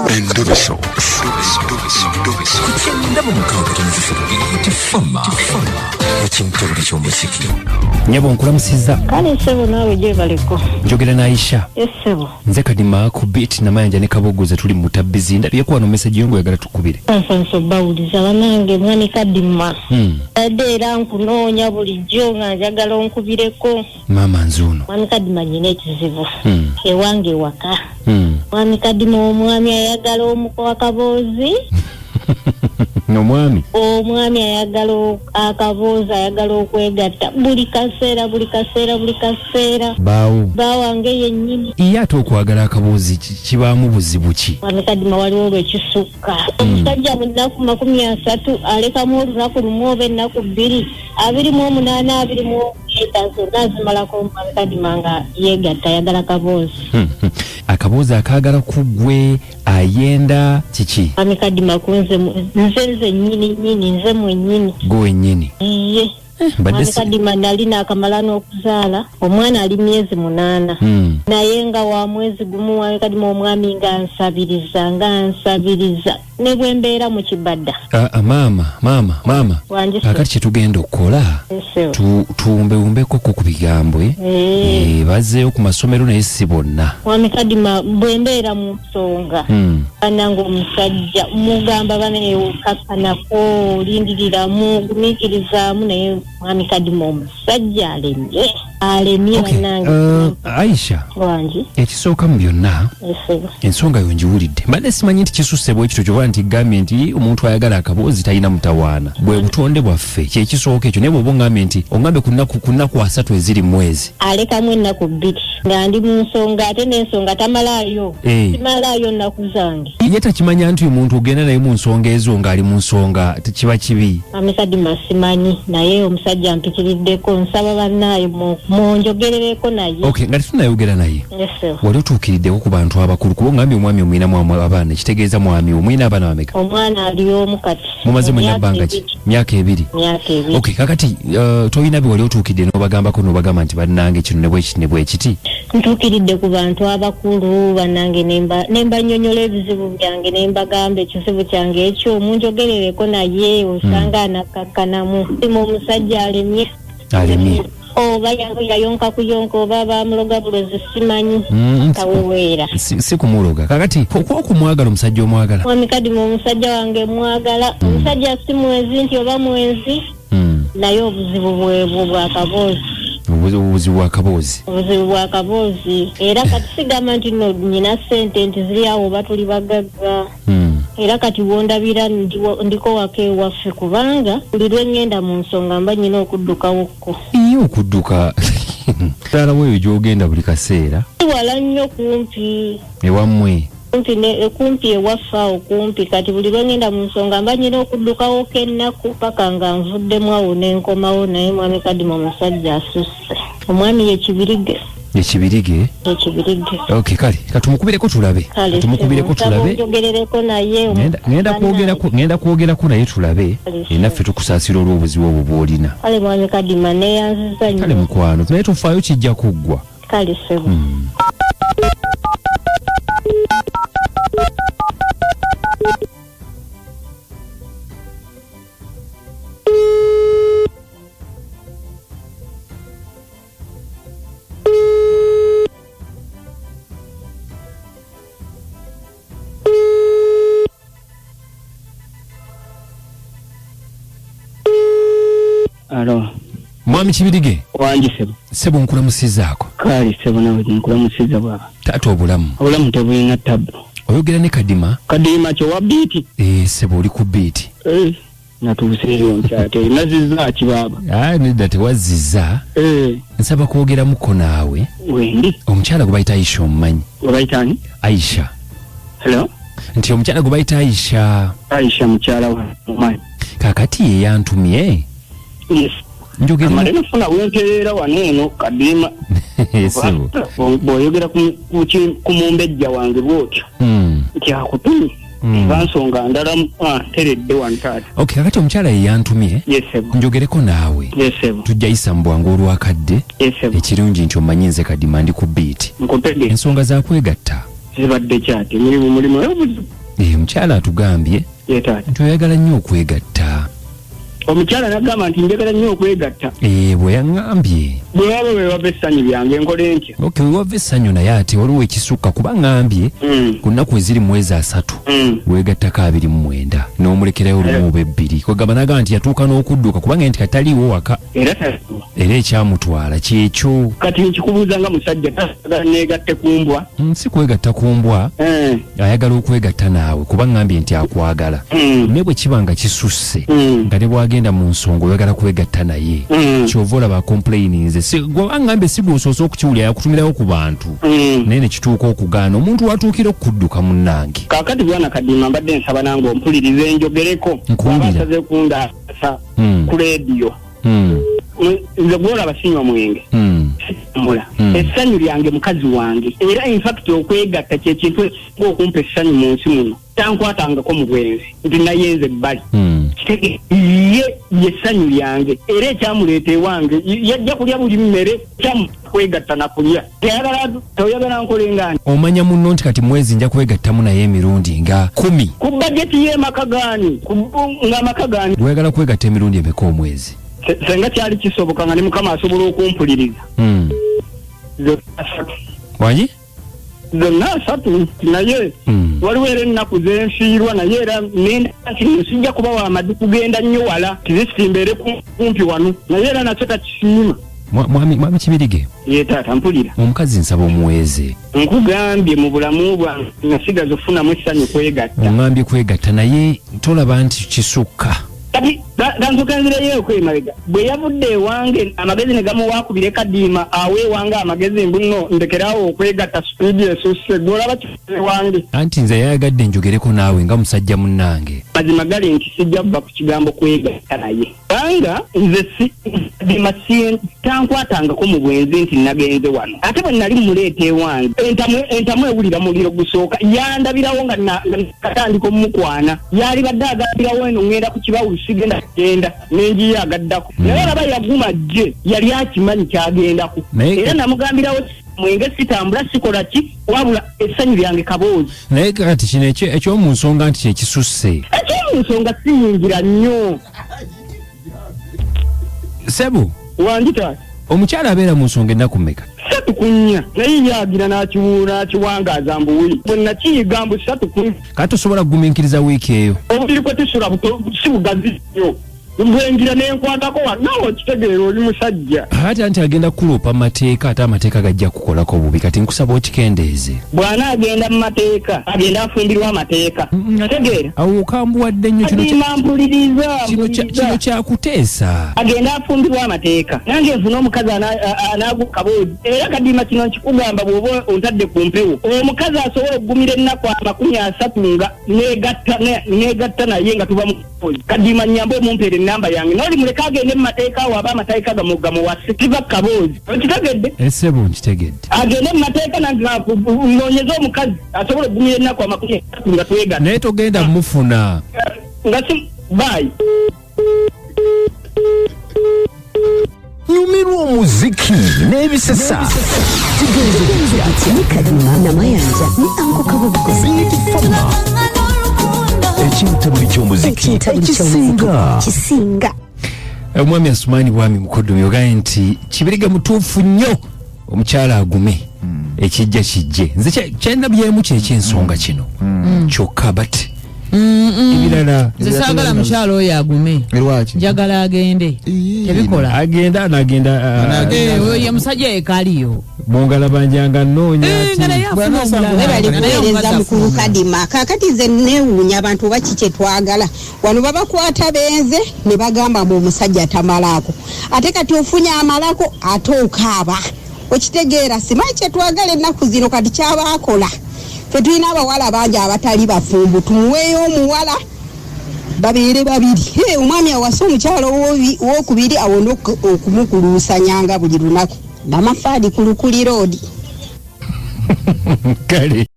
Endobeso. Kukyenda mu 6.3 eti fama ekintebuli ky'omuziki. Nyabo, nkulamusizza. Kale ssebo, naawe gyebaleko. Njogera ne Aisha? Essebo. Nze Kadima ku Beat Namayanja ne Kabogoza, tuli mu mutabbizi. Ndabyeko wano message yo ng'oyagala tukubire. Nsansa obbawuliza banange, mwami Kadima. Adde era nkunoonya bulijjo nga njagala onkubireko. Maama, nzuuno. Mwami Kadima, nyina ekizibu ewange ewaka. Mwami Kadima, omwami ayagala omuko akaboozi. Omwami? Omwami ayagala akaboozi, ayagala okwegatta buli kaseera, buli kaseera, buli kaseera. Baawo? Bawange yennyini. Ye ate okwagala akaboozi kibaamu buzibu ki? Mwami Kadima, waliwo olwekisukka. Omusajja mu nnaku 30 alekamu olunaku lumu oba ennaku 2, 28, 29 zonna azimalako, mwami Kadima, nga yeegatta, ayagala kaboozi. Akaboozi akaagala ku ggwe, ayenda kiki? Mwami Kadima, kunze nze nnyini nnyini, nze mwennyini. Gwe wennyini? Iye. Mbadde Mwami Kadima, nali naakamala n'okuzaala, omwana ali myezi 8, naye nga wa mwezi 1. Mwami Kadima, omwami nga nsabiriza, nga nsabiriza, ne bwe mbeera mu kibadda. Ah, ah, maama, maama, maama. Wangi? Kaakati kyetugenda okukola, Ssebo. Tuwumbewumbeko ku bigambo, eh? Eh. Eh, bazzeeyo ku masomero naye si bonna. Mwami Kadima, bwe mbeera mu nsonga, bannange, omusajja mugamba, banaye kakkanako, lindiriramu, gumiikirizaamu, naye mwami Kadima, omusajja alemye, alemye. Okay, Bannange. Aisha. Wangi? Ekisooka mu byonna, Esebo. ensonga yo ngiwulidde. Mbadde simanyi nti kisusse bwe kityo, kyoba nti gambye nti omuntu ayagala akaboozi talina mutawaana, bwe butonde bwaffe. Kyekisooka ekyo. Naye bw'oba ongambye nti ongambye ku nnaku 30 eziri mu mwezi, Alekamu ennaku 2 nga ndi mu nsonga, ate n'ensonga tamalaayo. Eh. Simalaayo nnaku zange. Ye takimanya nti omuntu ogenda naye mu nsonga ezo ng'ali mu nsonga kiba kibi? Mwami Kadima, simanyi, naye omusajja mpitiriddeko. Nsaba bannaayo munjogerereko naye. Okay, nga tetunayogera naye, Esebo. wali otuukiriddewo ku bantu abakulu? Kuba ongambye omwami omwinamu abaana, ekitegeeza mwami omwina abaana bameka? Omwana ali omu kati. Mumaze mwena Myaka bbanga ki? 2. Myaka 2? Myaka 2. Okay, kakati tolina bye wali otuukidde n'obagambako, n'obagamba nti bannange, kino ne bwekiti ne bwekiti? Ntuukiridde ku bantu abakulu, bannange, ne mbanyonyola ebizibu byange, ne mbagamba ekizibu kyange ekyo, munjogerereko naye, osanga anakkakkanamu. Mu omusajja alemye. Alemye. Oba yayonka kuyonka, oba bamuloga bulozi, simanyi. Kaweweera. Si kumuloga. Kakati okwokumwagala, omusajja omwagala? Mwami Kadima, omusajja wange mwagala. Omusajja si mwenzi nti oba mwenzi, naye obuzibu bwebwo bwakaboozi. Obuzibu bwakaboozi. Obuzibu bwakaboozi. Era kati sigamba nti no nyina ssente nti ziri awo oba tuli bagagga. Era kati wondabira ndiko waka ewaffe, kubanga buli lwe ŋŋenda mu nsonga mba nyina okuddukawokko. Iye, okudduka ddala weeyo gy'ogenda buli kaseera? Wala nnyo, kumpi. Ewammwe? Kumpi ne kumpi ewaffe awo kumpi. Kati buli lwe ŋŋenda mu nsonga mba nyina okuddukawokko ennaku paka nga nvuddemu awo nenkomawo. Naye mwami Kadima, omusajja asusse. Omwami ye Kibirige. Ekibirige? Ekibirige. Okay, kale katumukubireko tulabe. Kale. Katumukubireko tulabe. Njogerereko naye. Ngenda kwogerako naye tulabe. Kale. Naffe tukusaasira olw'obuzibu obwo bw'olina. Kale mwami Kadima, neyanziza Kale nnyo. mukwano, naye tofaayo, kijja kuggwa. Kale ssebo. Alo. Mwami Kibirige? Wangi sebo. Sebo, nkulamusizaako. Kale sebo, nawe nkulamusiza bwaba. Taata, obulamu? Obulamu tebulina tabu. Oyogera ne Kadima. Kadima kyowa Beat? Ee sebo, oli ku Beat. Eh, natuuseeyo nkyate nazizza ki baaba? Ah, nedda, tewazizza. Eh, Nsaba kwogeramuko naawe. Wendi. Omukyala gwe bayita Aisha omumanyi? Gwe bayita ani? Aisha. Hello? Nti omukyala gwe bayita Aisha. Aisha mukyala wa mumanyi. Kakati ye yantumye Yes. njogere. Amale nofuna wentereera wano eno Kadima. Sebo. Bw'oyogera ku mumbejja wange bw'otyo nti akutumye, eba nsonga ndala. Ah, nteredde wano taata. Okay, kakati omukyala ye yantumye Yes sebo. njogereko naawe. Yes sebo. Tujja yisa mu bwangu olwakadde. Yes sebo. Ekirungi nti omanyi nze Kadima ndi ku Beat. Nkutegere. Ensonga za kwegatta. Zibadde kyati mulimu mulimu obuzibu. Omukyala atugambye Ye taata. nti oyagala nnyo okwegatta. Omukyala n'agamba nti njagala nnyo okwegatta. Bwe yaŋŋambye. Bwe waba bwe wava essanyu byange nkole ntya? Okay, we wava essanyu naye ate waliwo ekisukka kuba ŋŋambye ku nnaku eziri mu mwezi 30 weegattako 29 n'omulekerayo olumu oba ebbiri. Kwegamba n'agamba nti yatuuka n'okudduka kubanga nti kataliiwo waka. Era taliiwo. Era ekyamutwala kyekyo. Kati nkikubuuza nga musajja tayagala neegatte ku mbwa? Si kwegatta ku mbwa. Ayagala okwegatta naawe kuba ŋŋambye nti akwagala. Naye bwe kiba nga kisusse, nga ne bw'agenda mu nsonga oyagala kwegatta naye, ky'ova olaba acomplaininze. Si, gwe aŋŋambye si gw'osoose okukiwulira, yakutumirawo ku bantu. Naye ne kituuka okugaana omuntu w'atuukira okukudduka munnange. Kaakati Bwana Kadima mbadde nsaba nange ompulirize njogereko. Nkuwulira. Bw'aba asaze kundaasa ku leediyo. Nze gw'olaba sinywa mwenge. Sitambula. Essanyu lyange mukazi wange. Era in fact okwegatta kye kintu ekisinga okumpa essanyu mu nsi muno. Tankwatangako mu bwenzi nti nayenze ebbali. Kitege ye ye ssanyu lyange. Era ekyamuleeta ewange yajja kulya buli mmere, kwegatta na kulya. Toyagala nkole nga ani? Omanya munno nti kati mwezi nja kwegattamu naye emirundi nga 10. Ku bajeti y'amaka gaani? Nga amaka gaani? Oyagala kwegatta emirundi emeka omwezi? Senga kyali kisoboka nga ne Mukama asobola okumpuliriza. Zonna asatu. Wangi? Zonna asatu, naye waliwo era ennaku ze nfiirwa, naye era nenda nti nsijja kuba wa maddu kugenda nnyo wala, tizisiti mbeere kumpi wano, naye era nakyo takisiima. Mwami Kibirige. Ye taata, mpulira. Omukazi nsaba omuweeze. Nkugambye mu bulamu bwange nasigaza okufunamu essanyu kwegatta. Oŋŋambye kwegatta naye tolaba nti kisukka. Kati kansoke nzireyo okwemabega. Bwe yavudde ewange amagezi ne gamuwaakubira Kadiima awe ewange amagezi mbu nno ndekeraawo okwegatta sipiidi esusse. Gwe olaba ki ewange? Anti nze yayagadde njogereko naawe nga musajja munnange. Mazima gali nti sijja kuva ku kigambo kwegatta naye. Kubanga nze Kadiima tankwatangako mu bwenzi nti nagenze wano. Ate bwe nali mmuleeta ewange, entamu ewulira muliro gusooka, yandabirawo nga nakatandika omukwana. Yalibadde agambirawo eno ŋŋenda ku kibawulu sigenda kugenda, ne njiya agaddako. Naye olaba yaguma jje, yali akimanyi ky'agendako. Era namugambirawo mwenge sitambula sikola ki, wabula essanyu lyange kaboozi. Naye kati kino eky'omu nsonga nti kye kisusse. Eky'omu nsonga siyingira nnyo. Sebo. Wangi taata. Omukyala abeera mu nsonga ennaku mmeka? 3 ku 4. Naye ye agira n'akiwangaaza mbu wiiki. Bwe nakiyiga mbu 3 ku nnya. Kati tosobola kugumiikiriza wiiki eyo? Obuliri kwe tusula buto si bugazi nnyo. Bwe ngira ne nkwatako wano, naawe okitegeera oli musajja. Ate anti agenda kukuloopa mu mateeka, ate amateeka gajja kukukolako bubi. Kati nkusaba okikendeeze. Bw'anaagenda mu mateeka, agenda afumbirwa amateeka. Tegeera. Awo okambuwadde nnyo. Kadiima, mpuliriza, mpuliriza. Kino kyakuteesa. Agenda afumbirwa amateeka. Nange nfune omukazi anaaguka kaboozi. Era Kadiima kino nkikugamba bw'oba ontadde ku mpewo. Omukazi asobola okugumira ennaku 30 nga neegatta naye nga tuba mu kaboozi. Kadiima nnyambe omumpeere ennamba yange. N'oli muleke agende mu mateeka awo aba amateeka gamuwase. Kiva ku kaboozi. Okitegedde? Ssebo nkitegedde. Agende mu mateeka nange nnoonyeze omukazi asobola okugumira ennaku 30 nga twegatta. Naye togenda mufuna. Nga si, bye. Nyumirwa omuziki n'ebisesa. Kigenze kutya? Ni Kadima Namayanja ni Anko Kabugo. Beat Fama. Ekintabuli ky'omuziki Ekintabuli ekisinga. Kisinga. Omwami Asumani Bwami Mukoddomi ogaye nti Kibirige mutuufu nnyo, omukyala agume. Ekijja kijje. Nze kyendabyemu kye ky'ensonga kino. Kyokka but ebirala. Nze saagala mukyala oyo agume. Lwaki? Njagala agende. Ii. Tebikola. Agenda, anagenda, Anagenda. Oyo ye musajja yekaliyo. Bongala banjanga nnoonya ati. Nga naye afuna Bwana omulala. Asango. Webale Nga naye kuweereza omukazi mukulu afuna. Kadima. Kaakati nze neewuunya abantu oba ki kye twagala. Wano babakwata benze ne bagamba mbu omusajja tamalaako. Ate kati ofunye amalako ate okaaba. Okitegeera simanyi kye twagala ennaku zino kati kyabaakola. Ffe tulina abawala bangi abatali bafumbo, tumuweeyo omuwala babeere babiri. Hey, omwami awase omukyala owokubiri awone okumukuluusanyanga buli lunaku. Bamafaali ku Lukuli Road. Kale.